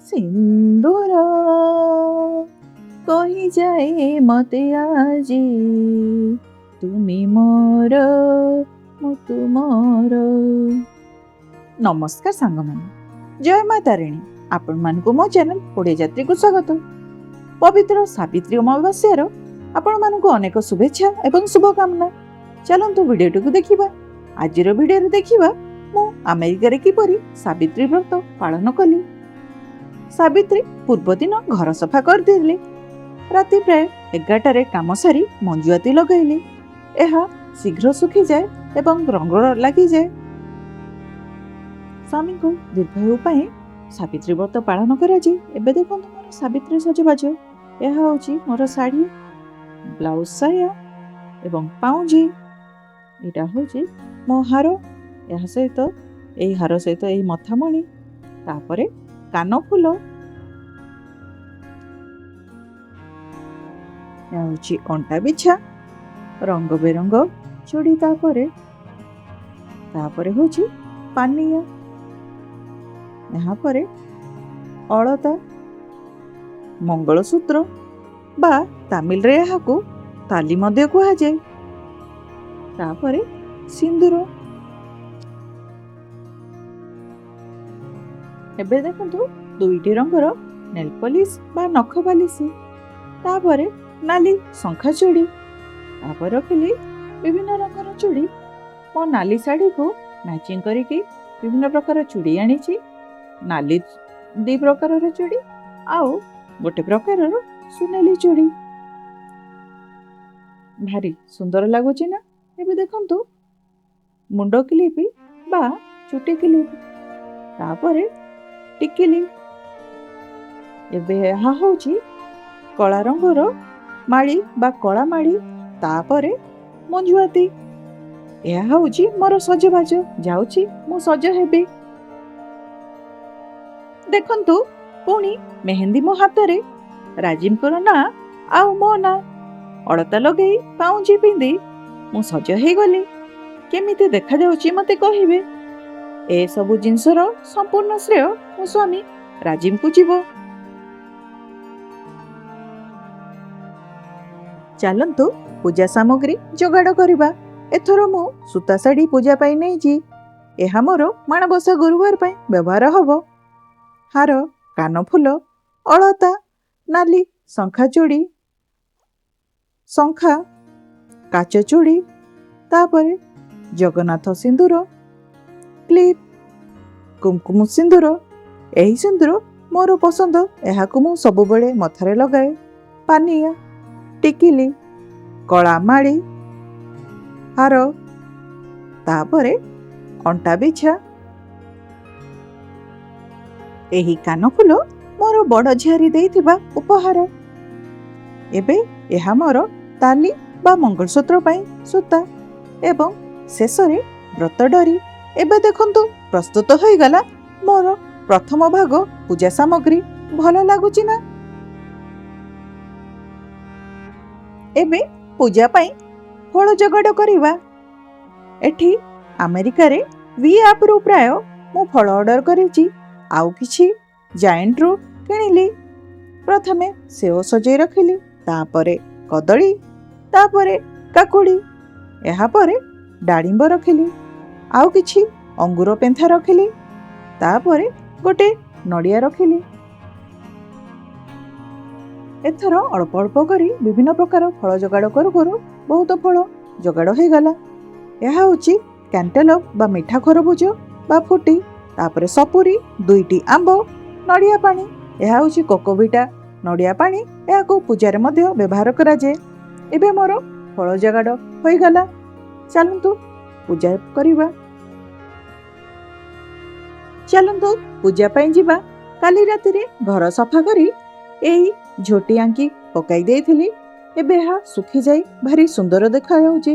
ସିନ୍ଦୁର କହିଯାଏ ମତେ ଆଜି, ତୁମେ ମୋର ମୁଁ ତୁମର। ନମସ୍କାର ସାଙ୍ଗମାନେ, ଜୟ ମା ତାରିଣୀ। ଆପଣମାନଙ୍କୁ ମୋ ଚ୍ୟାନେଲ ଓଡ଼ିଆ ଯାତ୍ରୀକୁ ସ୍ୱାଗତ। ପବିତ୍ର ସାବିତ୍ରୀ ଅମାବାସ୍ୟାର ଆପଣମାନଙ୍କୁ ଅନେକ ଶୁଭେଚ୍ଛା ଏବଂ ଶୁଭକାମନା। ଚାଲନ୍ତୁ ଭିଡ଼ିଓଟିକୁ ଦେଖିବା। ଆଜିର ଭିଡ଼ିଓରେ ଦେଖିବା ମୁଁ ଆମେରିକାରେ କିପରି ସାବିତ୍ରୀ ବ୍ରତ ପାଳନ କଲି। ସାବିତ୍ରୀ ପୂର୍ବଦିନ ଘର ସଫା କରିଦେଲି। ରାତି ପ୍ରାୟ 11ଟାରେ କାମ ସାରି ମଞ୍ଜୁଆତି ଲଗାଇଲି। ଏହା ଶୀଘ୍ର ଶୁଖିଯାଏ ଏବଂ ରଙ୍ଗ ଲାଗିଯାଏ। ସ୍ୱାମୀଙ୍କୁ ଦୀର୍ଘାୟୁ ପାଇଁ ସାବିତ୍ରୀ ବ୍ରତ ପାଳନ କରାଯାଏ। ଏବେ ଦେଖନ୍ତୁ ମୋର ସାବିତ୍ରୀ ସଜବାଜ। ଏହା ହେଉଛି ମୋର ଶାଢ଼ୀ, ବ୍ଲାଉଜ, ସାୟା ଏବଂ ପାଉଁଜି। ଏଇଟା ହେଉଛି ମୋ ହାର, ଏହା ସହିତ ଏହି ହାର ସହିତ ଏହି ମଥାମଣି, ତାପରେ କାନଫୁଲ। ଏହା ହେଉଛି ଅଣ୍ଟା ବିଛା, ରଙ୍ଗ ବେରଙ୍ଗ ଚୁଡ଼ି, ତାପରେ ହେଉଛି ପାନିଆ, ଏହାପରେ ଅଳତା, ମଙ୍ଗଳସୂତ୍ର ବା ତାମିଲରେ ଏହାକୁ ତାଲି ମଧ୍ୟ କୁହାଯାଏ, ତାପରେ ସିନ୍ଦୁର। ଏବେ ଦେଖନ୍ତୁ ଦୁଇଟି ରଙ୍ଗର ନେଲ୍ ପଲିସ୍ ବା ନଖ ପାଲିସି, ତାପରେ ନାଲି ଶଙ୍ଖା ଚୁଡ଼ି, ତାପରେ ରଖିଲି ବିଭିନ୍ନ ରଙ୍ଗର ଚୁଡ଼ି। ମୋ ନାଲି ଶାଢ଼ୀକୁ ମ୍ୟାଚିଂ କରିକି ବିଭିନ୍ନ ପ୍ରକାର ଚୁଡ଼ି ଆଣିଛି। ନାଲି ଦୁଇ ପ୍ରକାରର ଚୁଡ଼ି ଆଉ ଗୋଟେ ପ୍ରକାରର ସୁନେଲି ଚୁଡ଼ି। ଭାରି ସୁନ୍ଦର ଲାଗୁଛି ନା? ଏବେ ଦେଖନ୍ତୁ ମୁଣ୍ଡ କ୍ଲିପ୍ ବା ଚୁଟି କ୍ଲିପ୍, ତାପରେ ଟିକିଲି। ଏବେ ଏହା ହେଉଛି କଳା ରଙ୍ଗର ମାଳି ବା କଳା ମାଳି, ତାପରେ ମଞ୍ଜୁଆତି। ଏହା ହେଉଛି ମୋର ସଜବାଜ। ଯାଉଛି ମୁଁ ସଜ ହେବି। ଦେଖନ୍ତୁ ପୁଣି ମେହେନ୍ଦି ମୋ ହାତରେ, ରାଜୀବଙ୍କର ନାଁ ଆଉ ମୋ ନାଁ। ଅଳତା ଲଗେଇ ପାଉଁଜି ପିନ୍ଧି ମୁଁ ସଜ ହେଇଗଲି। କେମିତି ଦେଖାଯାଉଛି ମତେ କହିବେ। ଏସବୁ ଜିନିଷର ସମ୍ପୂର୍ଣ୍ଣ ଶ୍ରେୟ ମୋ ସ୍ୱାମୀ ରାଜୀବଙ୍କୁ ଯିବ। ଚାଲନ୍ତୁ ପୂଜା ସାମଗ୍ରୀ ଯୋଗାଡ଼ କରିବା। ଏଥର ମୁଁ ସୂତା ଶାଢ଼ୀ ପୂଜା ପାଇଁ ନେଇଛି। ଏହା ମୋର ମାଣବସା ଗୁରୁବାର ପାଇଁ ବ୍ୟବହାର ହବ। ହାର, କାନଫୁଲ, ଅଳତା, ନାଲି ଶଙ୍ଖା ଚୁଡ଼ି, ଶଙ୍ଖା, କାଚ ଚୁଡ଼ି, ତାପରେ ଜଗନ୍ନାଥ ସିନ୍ଦୁର, କ୍ଲିପ୍, କୁମକୁମ ସିନ୍ଦୁର। ଏହି ସିନ୍ଦୁର ମୋର ପସନ୍ଦ, ଏହାକୁ ମୁଁ ସବୁବେଳେ ମଥାରେ ଲଗାଏ। ପାନିଆ, ଟିକିଲି, କଳା ମାଳି, ହାର, ତାପରେ ଅଣ୍ଟା ବିଛା। ଏହି କାନଫୁଲ ମୋର ବଡ଼ ଝିଆରୀ ଦେଇଥିବା ଉପହାର। ଏବେ ଏହା ମୋର ତାଲି ବା ମଙ୍ଗଳସୂତ୍ର ପାଇଁ ସୂତା ଏବଂ ଶେଷରେ ବ୍ରତ ଡରି। ଏବେ ଦେଖନ୍ତୁ ପ୍ରସ୍ତୁତ ହୋଇଗଲା ମୋର ପ୍ରଥମ ଭାଗ ପୂଜା ସାମଗ୍ରୀ। ଭଲ ଲାଗୁଛି ନା? ଏବେ ପୂଜା ପାଇଁ ଫଳ ଯୋଗାଡ଼ କରିବା। ଏଠି ଆମେରିକାରେ ଭି ଆପ୍ରୁ ପ୍ରାୟ ମୁଁ ଫଳ ଅର୍ଡ଼ର କରିଛି, ଆଉ କିଛି ଜାଏଣ୍ଟରୁ କିଣିଲି। ପ୍ରଥମେ ସେଓ ସଜେଇ ରଖିଲି, ତାପରେ କଦଳୀ, ତାପରେ କାକୁଡ଼ି, ଏହାପରେ ଡାଳିମ୍ବ ରଖିଲି, ଆଉ କିଛି ଅଙ୍ଗୁର ପେନ୍ଥା ରଖିଲି, ତାପରେ ଗୋଟେ ନଡ଼ିଆ ରଖିଲି। ଏଥର ଅଳ୍ପ ଅଳ୍ପ କରି ବିଭିନ୍ନ ପ୍ରକାର ଫଳ ଯୋଗାଡ଼ କରୁ କରୁ ବହୁତ ଫଳ ଯୋଗାଡ଼ ହେଇଗଲା। ଏହା ହେଉଛି କ୍ୟାଣ୍ଟାଲୋପ୍ ବା ମିଠା ଖରଭୁଜ ବା ଫୁଟି, ତାପରେ ସପୁରୀ, ଦୁଇଟି ଆମ୍ବ, ନଡ଼ିଆ ପାଣି। ଏହା ହେଉଛି କୋକୋଭିଟା ନଡ଼ିଆ ପାଣି, ଏହାକୁ ପୂଜାରେ ମଧ୍ୟ ବ୍ୟବହାର କରାଯାଏ। ଏବେ ମୋର ଫଳ ଯୋଗାଡ଼ ହୋଇଗଲା। ଚାଲନ୍ତୁ ପୂଜା କରିବା। ଚାଲନ୍ତୁ ପୂଜା ପାଇଁ ଯିବା। କାଲି ରାତିରେ ଘର ସଫା କରି ଏହି ଝୋଟି ଆଙ୍କି ପକାଇ ଦେଇଥିଲି। ଏବେ ଏହା ଶୁଖିଯାଇ ଭାରି ସୁନ୍ଦର ଦେଖାଯାଉଛି।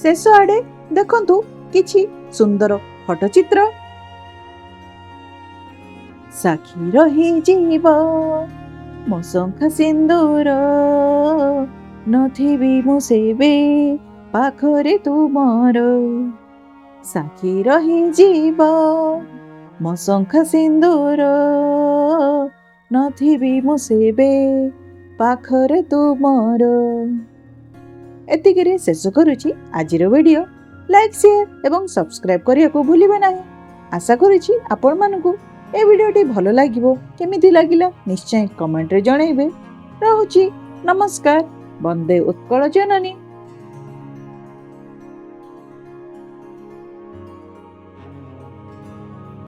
ଶେଷ ଆଡ଼େ ଦେଖନ୍ତୁ କିଛି ସୁନ୍ଦର ଫଟୋଚିତ୍ର। ସାକ୍ଷୀ ରହିଯିବ ମୋ ଶଙ୍ଖା ସିନ୍ଦୁର, ନଥିବି ମୁଁ ସେବେ ପାଖରେ ତୁମର। ସାକ୍ଷୀ ରହିଯିବ ମୋ ଶଙ୍ଖା ସିନ୍ଦୁର, ନଥିବି ମୁଁ ସେବେ ପାଖରେ ତୁମର। ଏତିକିରେ ଶେଷ କରୁଛି ଆଜିର ଭିଡ଼ିଓ। ଲାଇକ୍, ସେୟାର ଏବଂ ସବସ୍କ୍ରାଇବ୍ କରିବାକୁ ଭୁଲିବେ ନାହିଁ। ଆଶା କରୁଛି ଆପଣମାନଙ୍କୁ ଏ ଭିଡ଼ିଓଟି ଭଲ ଲାଗିବ। କେମିତି ଲାଗିଲା ନିଶ୍ଚୟ କମେଣ୍ଟରେ ଜଣାଇବେ। ରହୁଛି, ନମସ୍କାର। ବନ୍ଦେ ଉତ୍କଳ ଜନନୀ।